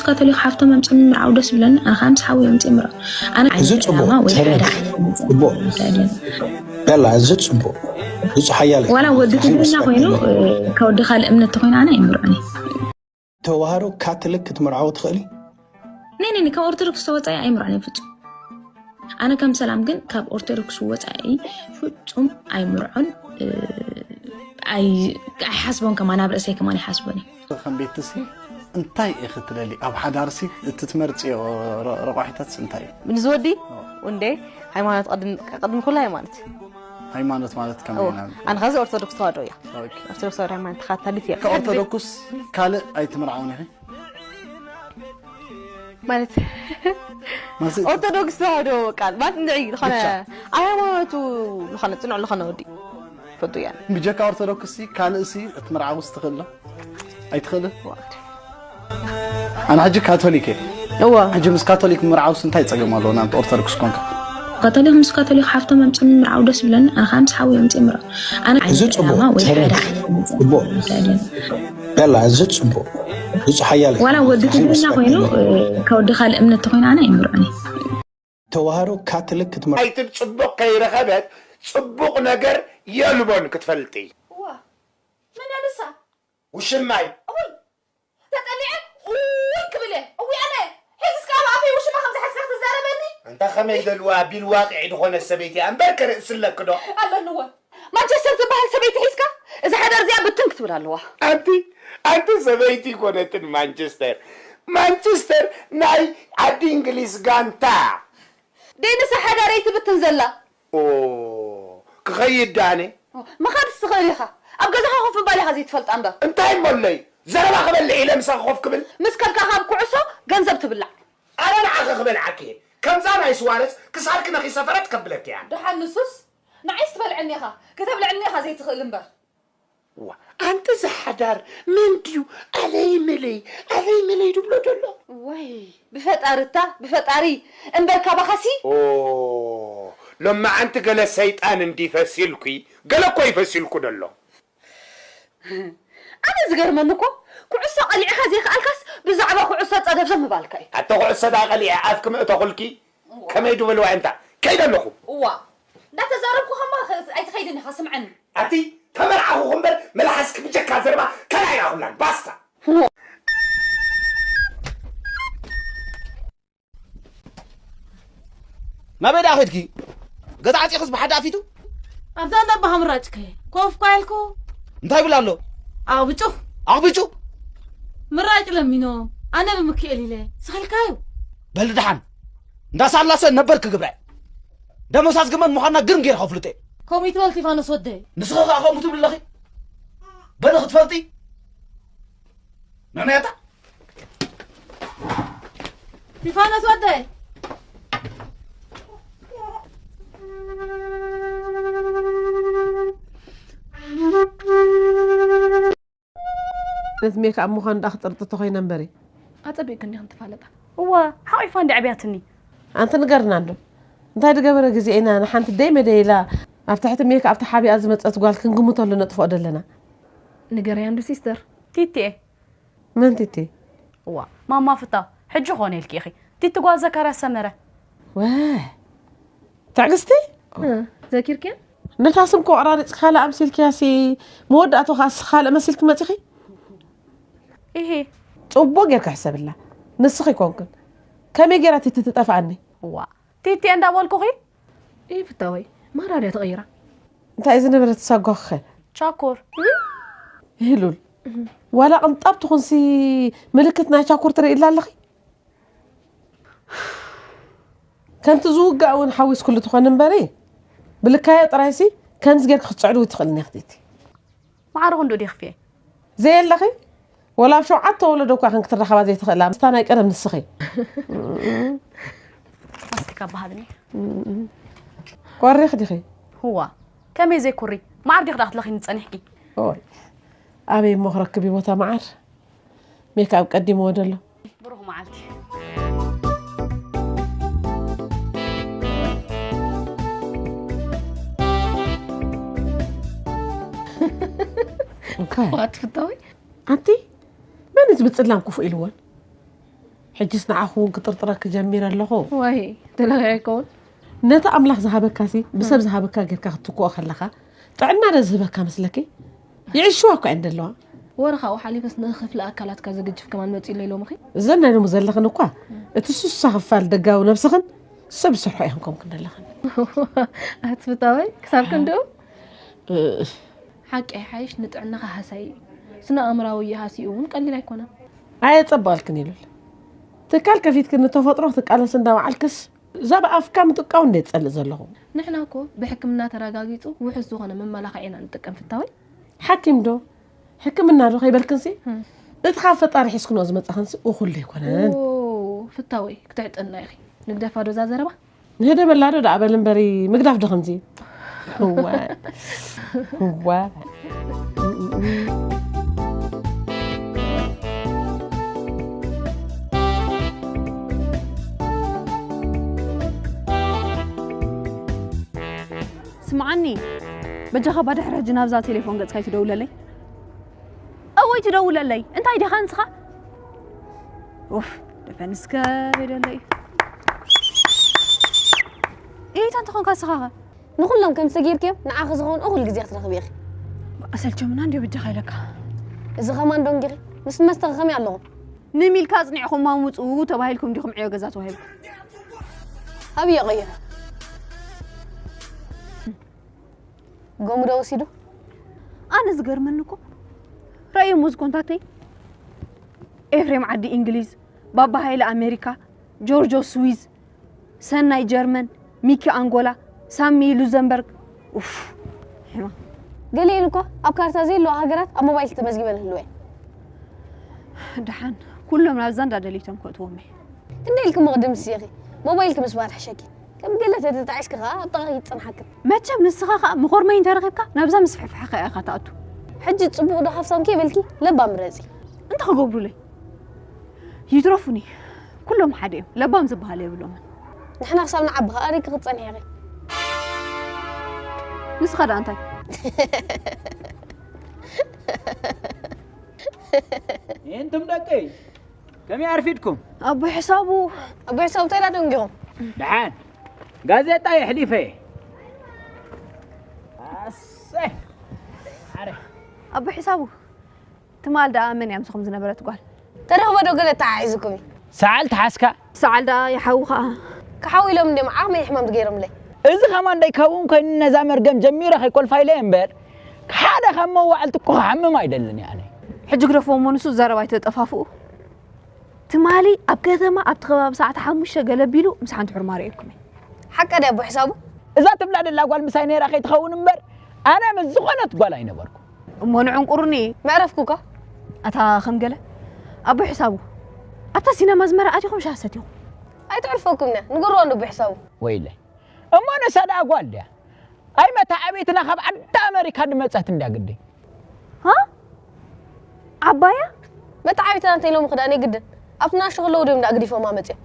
ካቶሊክ ሓፍቶም ኣምፅኦም ምርዓው ደስ ብለኒ። ኣነ ከዓ ምስ ሓወይ ኣምፅእ ምርዖ። ኣነ እዚ ዓይነት ጽቡቕ፣ ዕላማ ወይ ተረድ፣ ሓደ ዓይነት ጽቡቕ። ይካየድ። ያላ፣ እዚ ጽቡቕ። እዚ ሓያል እዩ። ዋላ ወዲ እዚ ትግርኛ ሪስፔክት ኮይኑ ኣለኒ። ካብ ወዲ ካልእ እምነት ተኮይኑ ኣነ ኣይምርዖን እየ። ተዋህዶ ካቶሊክ ክትምርዓው ትኽእሊ? ኔ ኔ ኔ፣ ካብ ኦርቶዶክስ ተወፃኢ ኣይምርዖን እየ ፍጹም። ኣነ ከም ሰላም ግን ካብ ኦርቶዶክስ ወፃኢ ፍጹም ኣይምርዖን። እ፣ ኣይ ኣይሓስቦን ከማን፣ ኣብ ርእሰይ ከማን ኣይሓስቦን እየ። ከም ቤትሲ እንታይ ኢኺ ትደሊ? ኣብ ሓዳርሲ እቲ ትመርጽዮ ረ-፣ ረቋሒታትስ እንታይ እዩ? ንዝወዲ እንዴ ሃይማኖት ቅድም-፣ ቅድሚ ኩሉ ሃይማኖት። ሃይማኖት ማለት ከመይ እዎ። ኢና? ኣነ ኸዚ ኦርቶዶክስ ተዋህዶ እያ። ኦኬ። ኦርቶዶክስ ተዋህዶ ሃይማኖት ተኸታሊት እያ። ካብ ኦርቶዶክስ ካልእ ኣይትምርዓውን ኢኺ? ማለት ማለት ኦርቶዶክስ ተዋህዶ ቃል ማለት እንድዒ ዝኾነ ብቻ። ኣብ ሃይማኖቱ ዝኾነ ጽኑዕ ዝኾነ ወዲ ፈቱ እያ። ብጀካ ኦርቶዶክስ ሲ ካልእ ሲ ክትምርዓውስ ትኽእል ዶ? ኣይትኽእልን? ኣነ ሕጂ ካቶሊክ እየ። እወ። ሕጂ ምስ ካቶሊክ ምርዓውስ እንታይ ጸገም ኣለዎ? ናብቲ ኦርቶዶክስ ኮንካ? ካቶሊክ ምስ ካቶሊክ ሓፍቶም ኣምፅኦም ምርዓው ደስ ብለኒ። ኣነ ከዓ ምስ ሓወይ ኣምፅእ ምርዖ። ኣነ እዚ ዓይነት ጽቡቕ፣ ዕላማ ወይ ተረድ፣ ሓደ ዓይነት ጽቡቕ። ይካየድ። ያላ፣ እዚ ጽቡቕ። እዚ ሓያል እዩ። ዋላ ወዲ እዚ ትግርኛ ሪስፔክት ኮይኑ፣ ኣለኒ። እ፣ ካብ ወዲ ካልእ እምነት ተኮይኑ ኣነ ኣይምርዖን እየ። ተዋህዶ ካቶሊክ ክትምርዓው ኣይትብ ጽቡቕ ከይረኸበት ጽቡቕ ነገር የልቦን ክትፈልጢ። እዋ፣ መን እያ ንሳ? ውሽማይ። እውይ፣ ተጠሊዐ እውይ ክብል እየ። እውይ ኣነ፣ ሕዝስ ከኣ ኣብ ኣፈይ ውሽማ ከም ዝሓስካ ክትዛረበኒ? እንታ ከመይ ደልዋ ቢል ዋቂዒ ዝኾነት ሰበይቲ እያ እምበር ከርእሲ ኣለኪ ዶ? ኣለንዎ። ማንቸስተር ትበሃል ሰበይቲ ሒዝካ እዛ ሓዳር እዚኣ ብትን ክትብል ኣለዋ። ኣንቲ፣ ኣንቲ ሰበይቲ ኮነትን ማንቸስተር። ማንቸስተር ናይ ዓዲ እንግሊዝ ጋንታ። ደይ ንሳ ሓዳረይ ትብትን ዘላ። ኦ፣ ክኸይድ ዳነ? ምኻድስ ትኽእል ኢኻ። ኣብ ገዛኻ ኮፍ ምባል ኢኻ ዘይትፈልጣ እምበር። እንታይ እሞለይ? ዘረባ ክበልዕ ኢለ ምሳኻ ኮፍ ክብል? ምስ ከድካ ካብ ኩዕሶ ገንዘብ ትብላዕ። ኣረ ንዓኺ ክበልዓኪ እየ። ከምዛ ናይ ስዋረስ ክሳድኪ ነኺሰ ፈረጥ ከብለኪ እያ። ደሓን ንሱስ ንዓይስ ትበልዐኒ ኢኻ። ክተብልዐኒ ኢኻ ዘይትኽእል እምበር። ዋ፣ ኣንቲ ዝሓዳር መን ድዩ ኣለይ መለይ፣ ኣለይ መለይ ድብሎ ዘሎ? ወይ፣ ብፈጣሪ እታ፣ ብፈጣሪ እምበር ካባኻሲ? ኦ፣ ሎማዓንቲ ገለ ሰይጣን እንዲ ፈሲልኩ፣ ገለ እኮ ይፈሲልኩ ደሎ። ኣነ ዝገርመኒ እኮ፣ ኩዕሶ ቀሊዕኻ ዘይከኣልካስ ብዛዕባ ኩዕሶ ጸገብ ዘምባልካ እዩ። ኣተ ኩዕሶ ዳ ቀሊዐ ኣፍኪ ምእተኹልኪ? እዋ። ከመይ ድበልዋ እንታ? ከይደ ኣለኹ። እዋ። እንዳተዛረብኩ ከማ ኸ-፣ ኣይትኸይድን ኢኻ፣ ስምዐኒ። ኣቲ ተመርዓኹ እምበር መልሓስኪ ብጀካ ዘረባ ካልእ ኣይረኣኹላን። ባስታ። ናበይ ደኣ ኸድኪ? ገዛ ዓጺኽስ ብሓደ ኣፊቱ? ኣብዛ እንዳ ኣባኻ ምራጭ ከ ኮፍ እኳ ኢልኩ። እንታይ ይብል ኣሎ? ኣቕብጩ። ኣቕብጩ? ምራጭ ለሚኖም፣ ኣነ ብምክኤል ኢለ። ስኽልካዩ። በል ደሓን። እንዳ ሳላሰ ነበርኪ ግብረ። ደመሳስ ግመል ምዃንና ግርም ገይረ ከፍልጠ። ከምኡ ይትበል ቲፋኖስ ወደይ። ንስኺ ኸኣ ከምኡ ትብሊ ኣለኺ? በሊ ክትፈልጢ። ነናያታ። ቲፋኖስ ወደይ። ነቲ ሜክኣፕ ምዃኑ ደኣ ክጥርጥር ተኾይነ እምበሪ። ኣጸቢቕክን ዲኽን ትፋለጣ? እዋ፣ ሓቒፋ እንዲ ዕብያትኒ። ኣንቲ ንገርና እንዶ። እንታይ ዝገበረ ግዜ ኢና ንሓንቲ ደይ መደይ ኢላ ኣብ ትሕቲ ሜክኣፕ ተሓቢኣ ዝመጸት ጓል ክንግምተሉ ነጥፍኦ ዘለና? ንገርያ እንዶ ሲስተር። ቲቲኤ። መን ቲቲ? እዋ፣ ማማ ፍታው፣ ሕጂ ኾነ ኢልኪ ኢኺ። ቲቲ ጓል ዘካርያስ ሰመረ። ወ፣ ትዕግስቲ? እ፣ ዘኪርክያ? ነታ ስም እኮ ኣቆራሪጽኪ ካልእ ኣምሲልክያሲ፣ መወዳእታኡ ከኣ ንስኺ ካልእ መሲልኪ መጺኺ? ኢሂ። ጽቡቕ ጌርካ ሕሰብላ። ንስኺ ኣይኮንክን። ከመይ ጌራ ቲቲ ትጠፍኣኒ? እዋ፣ ቲቲ እንዳበልኩኺ? ኢሂ ፍታወይ፣ ማራ ድያ ተቐይራ? እንታይ እዩ ዝነበረ ተሳጓኺኸ? ቻኮር። ኢሂ ሉል። ዋላ ቅንጣብ ትኹንሲ ምልክት ናይ ቻኮር ትርእይላ ኣለኺ? ከምቲ ዝውጋእ እውን ሓዊስኩሉ ትኾን እምበሪ፣ ብልካዮ ጥራይሲ ከምዚ ጌርኪ ክትጽዕድዊ ትኽእልኒ ኢኺ ቲቲ። ማዕረ ክንድኡ ድየ ክፍየ? ዘየለኺ? ወላ ኣብ ሸውዓተ ወለዶ እኳ ክንክትራኸባ ዘይትኽእላ፣ ምስታ ናይ ቀደም ንስኺ። ማስቲካ በሃብኒ። ኮሪኽ ዲኺ? ህዋ፣ ከመይ ዘይኩሪ? ማዓር ዲኺ ደኣ ክትለኺኒ ጸኒሕኪ? ኦይ፣ ኣበይ እሞ ክረክብ እዩ ቦታ ማዓር? ሜክኣፕ ቀዲምዎ ደሎ። ብሩኽ መዓልቲ። እንኳን ዋት ፍታዊ? ኣንቲ፣ መን እዚ ብጽላም ክፉእ ኢልዎን? ሕጅስ ንዓኹ እውን ክጥርጥረኪ ጀሚረ ኣለኹ። ወይ ተለኸ ኣይከውን ነቲ ኣምላኽ ዝሃበካሲ ብሰብ ዝሃበካ ጌርካ ክትትክኦ ከለኻ ጥዕና ዶ ዝህበካ መስለኪ? ይዕሽዋ እኳ እየን ዘለዋ። ወረ ካብኡ ሓሊፈስ ንክፍሊ ኣካላትካ ዝግጅፍ ከማን መፂኡ ኣሎ ኢሎምኺ? እዘን ናይ ሎሚ ዘለኽን እኳ እቲ ሱሳ ክፋል ደጋዊ ነብስኽን ሰብ ዝሰርሖ ኣይኮንኩምክን ዘለኽን። ኣትፍታወይ ክሳብ ክንድኡ ሓቂ ኣይሓይሽ ንጥዕናኻ ሃሳይ እዩ። ስነ ኣእምራዊ ይሃሲኡ እውን ቀሊል ኣይኮነን። ኣየጸበልክን ኢሉል ትካል ከፊትክን ንተፈጥሮ ክትቃለስ እንዳበዓልክስ እዛ ብኣፍካ ምጥቃው እንደ ይጸልእ ዘለኹ። ንሕና እኮ ብሕክምና ተረጋጊጹ ውሑስ ዝኾነ መመላኽዒ ኢና ንጥቀም ፍታወይ። ሓኪም ዶ ሕክምና ዶ ከይበልክንሲ እቲ ካብ ፈጣሪ ሒዝክንኦ ዝመጻኽንሲ እኹል ዶ ኣይኮነን። ኦ ፍታወይ ክትዕጠና ኢኺ። ንግደፋ ዶ እዛ ዘረባ? ንህደመላ ዶ ደኣ በል እምበሪ ምግዳፍ ዶ ከምዚ። እዋ እዋ ስምዓኒ በጃኻ ባድሕሪ ሕጂ ናብዛ ቴሌፎን ገጽካ ኣይትደውለለይ። እወይ ትደውለለይ እንታይ ዲኻ ንስኻ? ኡፍ ደፈን እስከ በደለይ። ኢታ እንተኾንካ ንስኻ ኸ? ንኹሎም ከምዚ ጌርክዮም ንዓኺ ዝኸውን እኹል ግዜ ክትረኽቢ ኢኺ። ኣሰልቸምና እንድዮ በጃኻ ኢለካ። እዚ ኸማን ዶንጊኺ ምስ መስተኺ ከመይ ኣለኹም? ንሚልካ ኣጽኒዕኹማ ምጹ ተባሂልኩም ዲኹም ዕዮ ገዛ ተዋሂብኩም? ኣብዮ ቀይረ። ጎሙ ዶ ወሲዱ? ኣነ ዝገርመኒ እኮ ረእዮሞ እዚ ኮንታክተይ ኤፍሬም ዓዲ እንግሊዝ፣ ባባ ሃይለ ኣሜሪካ፣ ጆርጆ ስዊዝ፣ ሰናይ ጀርመን፣ ሚኪ ኣንጎላ፣ ሳሚ ሉዘምበርግ። ኡፍ ሕማ ገሊኤን እኮ ኣብ ካርታ ዘየለዋ ሃገራት ኣብ ሞባይል ተመዝጊበን ይህልዋ እየን። ደሓን ኩሎም ናብዛ እንዳደሊቶም ከእትዎም እየ። ክንደይ ኢልኪ እሞ ቅድም ስኢኺ ሞባይልኪ ምስባር ሕሸኪ። ከም ገለ ተተጣዒስኪ ኸኣ ኣብ ጥቓኺ ይጽንሓክን። መቸም ንስኻ ኸኣ መኾርመይ እንተረኺብካ ናብዛ ምስፍሕፍሓኻ ኢኻ ትኣቱ። ሕጂ ጽቡቕ ዶ ሃፍታም ከይበልኪ ለባም ምረጺ። እንታይ ክገብሩለይ? ይትረፉኒ። ኩሎም ሓደ እዮም። ለባም ዝበሃል የብሎምን። ንሕና ክሳብ ንዓቢ ኸኣ ሪኪ ክትጸንሒ ኢኺ። ንስኻ ደኣ እንታይ? እንቱም ደቀይ ከመይ ኣርፊድኩም? ኣቦይ ሕሳቡ ኣቦይ ሕሳቡ እንታይ ደንጊኹም? ደሓን ጋዜጣ የሕሊፈ እየ። ኣሰይ ኣረ ኣቦይ ሕሳቡ ትማል ደኣ መን እያ ምስኹም ዝነበረት ጓል? ተረኽበ ዶ ገለ ተሓሒዙኩም እዩ? ሰዓል ተሓዝካ? ሰዓል ደኣ ይሓዊ ኸኣ። ክሓዊ ኢሎም እንድዮም ዓቕመይ ሕማም ገይሮምለይ። እዚ ኸማን ደይከውን ኮይኑ ነዛ መርገም ጀሚረ ከይኮልፋ ኢለ እየ እምበር ሓደ ካብ መዋዕልቲ እኮ ክሓምም ኣይደልን እየ ኣነ። ሕጂ ግደፍዎ እሞ ንሱ ዘረባ ኣይተጠፋፍኡ። ትማሊ ኣብ ከተማ ኣብቲ ከባቢ ሰዓት ሓሙሽተ ገለ ኣቢሉ ምስ ሓንቲ ሑርማ ርእየኩም እየ። ሓቃ ድያ ኣቦ ሕሳቡ? እዛ ትብላ ደላ ጓል ምሳይ ነይራ ከይትኸውን እምበር ኣነ ምስ ዝኾነት ጓል ኣይነበርኩ። እሞ ንዕንቁርኒ መዕረፍኩ እኳ። ኣታ ከም ገለ ኣቦ ሕሳቡ ኣብታ ሲነማ ዝመርዓት ኢኹም ሻሂ ሰቲኹም። ኣይተዕርፈኩም እያ ንገርዋ እንዶ ኣቦ ሕሳቡ። ወይለይ እሞ ንሳ ደኣ ጓል ድያ? ኣይ መተዓብይትና ካብ ዓዲ ኣመሪካ ድመጸት እንድያ ግዲ። ሃ ዓባያ መተዓብይትና እንተኢሎም ክዳን የግድን ኣብቲ ናሽቶ ከለዉ ድዮም ደኣ ግዲፎማ መጺኦም።